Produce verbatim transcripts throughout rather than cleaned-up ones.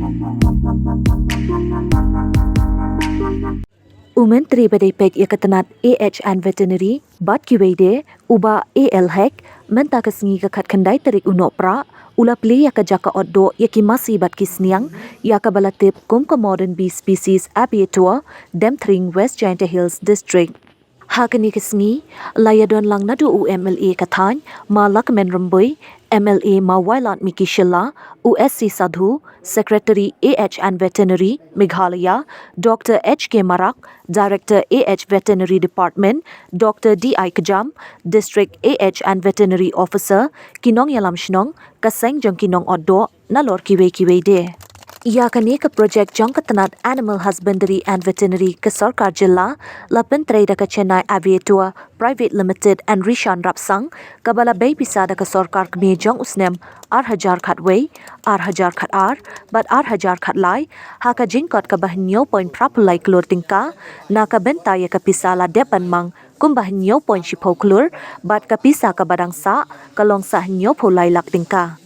U Myntri ba dei peit ïa ka tnat A H and Veterinary bad kiwei de, u Bah A L Hek, mynta ka sngi ka khatkhyndai tarik u Nohprah, u la plie ïa ka jaka ot doh ïa ki masi bad ki sniang, ïa kaba la tip kum ka Modern Bee Species Abattoir, Demthring, West Jaintia Hills District. Ha kane ka sngi, la ïadon lang naduh u M L A ka thaiñ, Ma Lahkmen Rymbui, M L A Ma Wailadmiki Shylla, u S C Sadhu, Secretary A H and Veterinary, Meghalaya, Doctor H K Marak, Director A H Veterinary Department, Doctor D I Kjam, District A H and Veterinary Officer, ki nongïalam shnong, ka seng jong ki nong ot doh, nalor kiwei kiwei de. Ïa kane ka projek jong ka tnat Animal Husbandry and Veterinary ka sorkar jylla, la pyntrei da ka Chennai Abattoir Private Limited and Rishan Rapsang, kaba la bei pisa da ka sorkar kmie jong u snem ar hajar khatwei, ar hajar khatar, bad ar hajar khatlai, ha ka jingkot kaba hynñiew point phra phew lai klur tyngka, na ka bynta ïa ka pisa la dep ban mang kumba hynñiew point shiphew klur, bad ka pisa kaba dang sah, ka long sa hynñiew phew lai lak tyngka.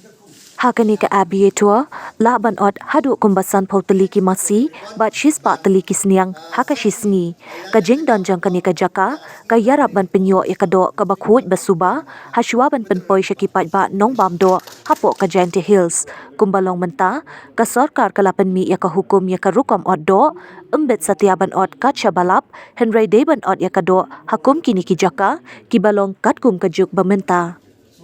Ha kane ka Abattoir, lah ban ot haduh kumba san phew tylli ki masi, bad shispah tylli ki sniang, ha ka shi sngi. Ka jingdon jong kane ka jaka, ka ïarap ban pynïoh ïa ka doh kaba khuid ba suba, hashwa ban pynpoi sha ki paidbah nongbam doh, hapoh ka Jaintia Hills. Kumba long mynta, ka sorkar ka la pynmih ïa ka hukum ïa ka rukom ot doh, ym bit satia ban ot kat shaba lap, hynrei dei ban ot ïa ka doh, ha kum kine ki jaka, kiba long katkum ka juk ba mynta.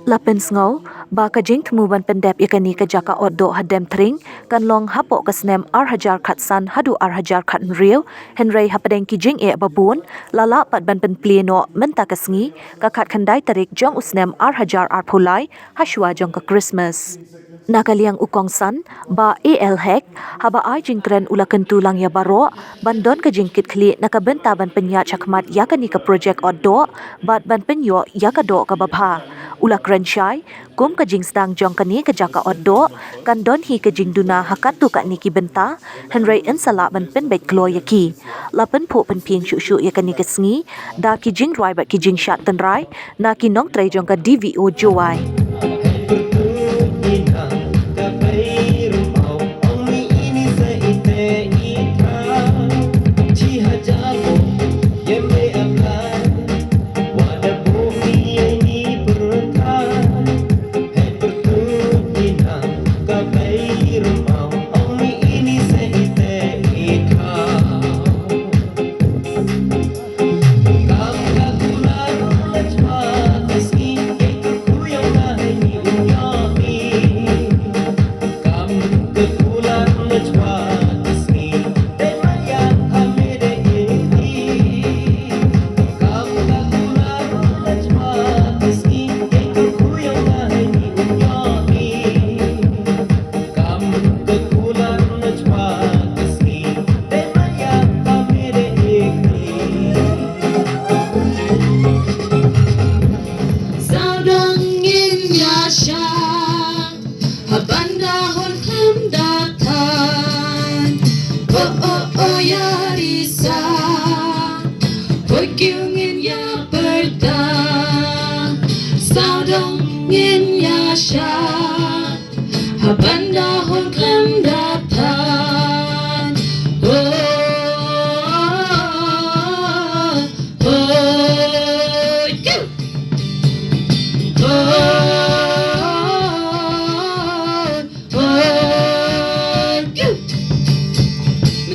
La pynsngew, ba ka jingthmu ban pyndep ïa kane ka jaka ot doh ha Demthring, kan long hapoh ka snem ar hajar khatsan haduh ar hajar khathynriew, hynrei hapdeng ki jingeh babun, la lah pat ban pynplie noh mynta ka sngi, ka khatkhyndai tarik jong u snem ar hajar arphew lai, hashwa jong ka Christmas. Na ka liang u kongsan, Bah A L Hek, haba ai jingkren u la kyntu lang ïa baroh, ban don ka jingkitkhlieh na ka bynta ban pynïaid shakhmat ïa kane ka projek ot doh, bad ban pynïoh ïa ka doh kaba bha. U la kren shai, kum ka jingsdang jong kane ka jaka ot doh, kan don hi ka jingduna ha katto katne ki bynta, hynrei yn sa lah ban pynbeit kloi ïa ki. La pynphuh pynphieng shuh shuh ïa kane ka sngi, da ki jingrwai bad ki jingshad tynrai, na ki nongtrei jong ka D V O Jowai. Sawdong ngin ïa shah, ha ban da hun khlem da than. Oh, oh, oh, ïa risa, poi kiew ngin ïa pyrta. Sawdong ngin ïa shah, ha ban da hun khlem da than. Oh, oh, oh, oh, oh, oh.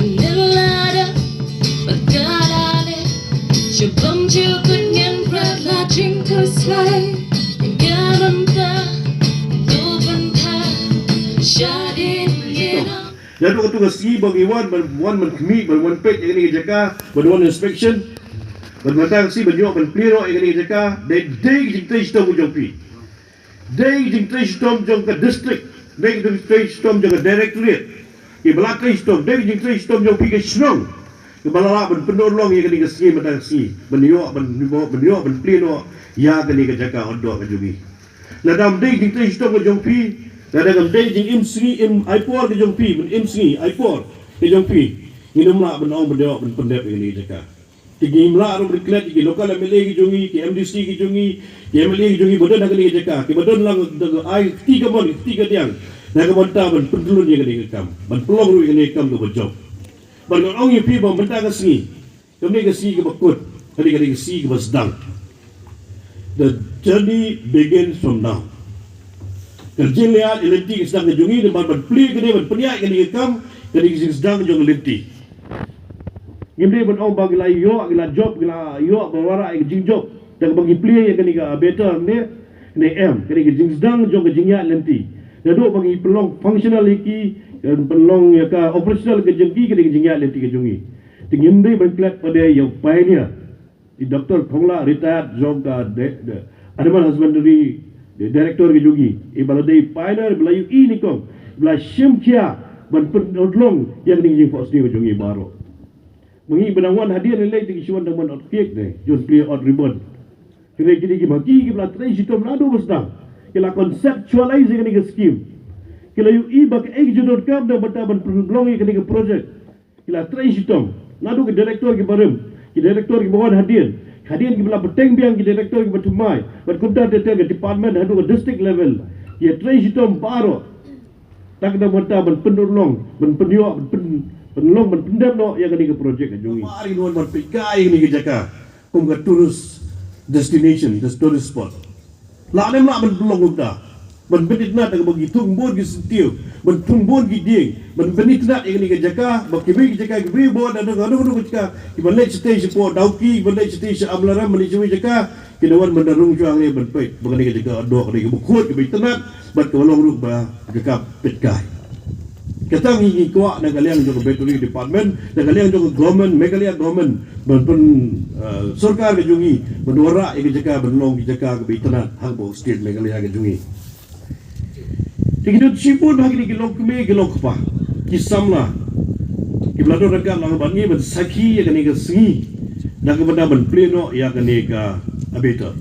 Manila da, Magalale, Shabong Jukun Ngen Prat La Jingkuslai, Ganamta, Dubanta, Shadin Yena. Ïa tu ka tu ka sngi ba ngi wan ban, wan ban khmih, ban wan peit ïa kane ka jaka, ban wan inspection, ban mynta ka sngi ban ïoh ban plie noh ïa kane ka jaka, dei, dei ka jingtrei shitom ka jong phi. Dei ka jingtrei shitom jong ka district, dei ka jingtrei shitom jong ka directorate. Kiba la trei shitom, dei ka jingtrei shitom jong phi ka shnong. Kiba la lah ban pynurlong ïa kane ka sngi mynta ka sngi, ban ïoh, ban, ban ïoh, ban plie noh ïa kane ka jaka ot doh ka jong ngi. Lada ym dei ka jingtrei shitom ka jong phi, lada ym dei ka jingim sngi im ai por ka jong phi, ban im sngi ai por ka jong phi, ngin ym lah ban ong ban ïoh ban pyndep ïa kane ka jaka. Te ngim lah ruh ban klet ïa ki local M L A ki jong ngi, ki M D C ki jong ngi, ki M L A ki jong ngi ba don ha kane ka jaka, kiba don lang da ai kti kamon, kti kadiang. Na ka bynta ban pynlong ïa kane ka kam, ban pynlong ruh ïa kane ka kam kaba jop. Bad ngan ong ïa phi ba mynta ka sngi, kane ka sngi kaba kut, kane ka sngi kaba sdang. The journey begins from now. Ka jingleit lynti ka sdang ka jong ngi, ban ban plie kane, ban pynïaid kane ka kam, kane ka jingsdang jong ka lynti. Ngim dei ban ong ba ngi la ïoh, ngi la jop, ngi la ïoh ba wanrah ïa ka jingjop da kaba ngi plie ïa kane ka Abetor ne, ne em, kane ka jingsdang jong ka jingïaid lynti. Naduh ba ngi pynlong functional ïa ki, pynlong ïa ka operational ka jong ki, kane ka jingïaid lynti ka jong ngi. Te ngim dei ban klet pat ïa u pioneer, i Doctor Khongla, retired jong ka de, de, Animal Husbandry, de, director ka jong ngi, iba la dei pioneer, iba la ïohi nyngkong, iba la shim khia ban pynurlong ïa kane ka jingphohsniew ka jong ngi baroh. Ma ngi ba dang wan hadien lei lei te ki shu wan dang ban ot cake ne, jon plie ot ribbon. Kine kine ki ma ki ki ba la trei shitom naduh ba sdang. Ki la conceptualize ïa kane ka scheme. Ki la ïohi ba kaei ka jingdonkam na ka bynta ban pynlong ïa kane ka project. Ki la trei shitom naduh ki director ki barim, ki director ki ba wan hadien, hadien ki ba la bteng biang, ki director ki ba thymmai, bad kumta ter ter ka department haduh ka district level. Ki trei shitom baroh. Tang na ka bynta ban pynurlong, ban pynïoh, ban pyn, pynlong, ban pyndep noh ïa kane ka project ka jong ngi. Mar ïa ngi wan ban peit kai ïa kane ka jaka kum ka tourist destination, ka tourist spot. Lah ne em lah ban pynlong kumta, ban pynitynnad ïa kaba ngi thung bun ki syntiew, ban thung bun ki dieng, ban pynitynnad ïa kane ka jaka, ba kiwei ki jaka, kiwei ba wan na ka jaka, kiba leit shatei shapoh Dawki, kiba leit shatei sha Amlarem, ban leit shawei jaka, ki da wan ban da rung shuwa hangne ban peit ba kane ka jaka doh, kane kaba khuid, kaba itynnad, bad kaba long ruh ba jaka peit kai. Kata ngi ngi kwah na ka liang jong ka Veterinary Department, na ka liang jong ka government, Meghalaya government, ban pyn, eh, sorkar ka jong ngi ban wanrah ïa ka jaka ban long ka jaka kaba itynnad ha kaba u state Meghalaya ka jong ngi. Te ki don shibun ha kine ki longkmie ki longkpa, ki samla, kiba la don ryngkat lang bad ngi ban sakhi ïa kane ka sngi na ka bynta ban plie noh ïa kane ka Abetor.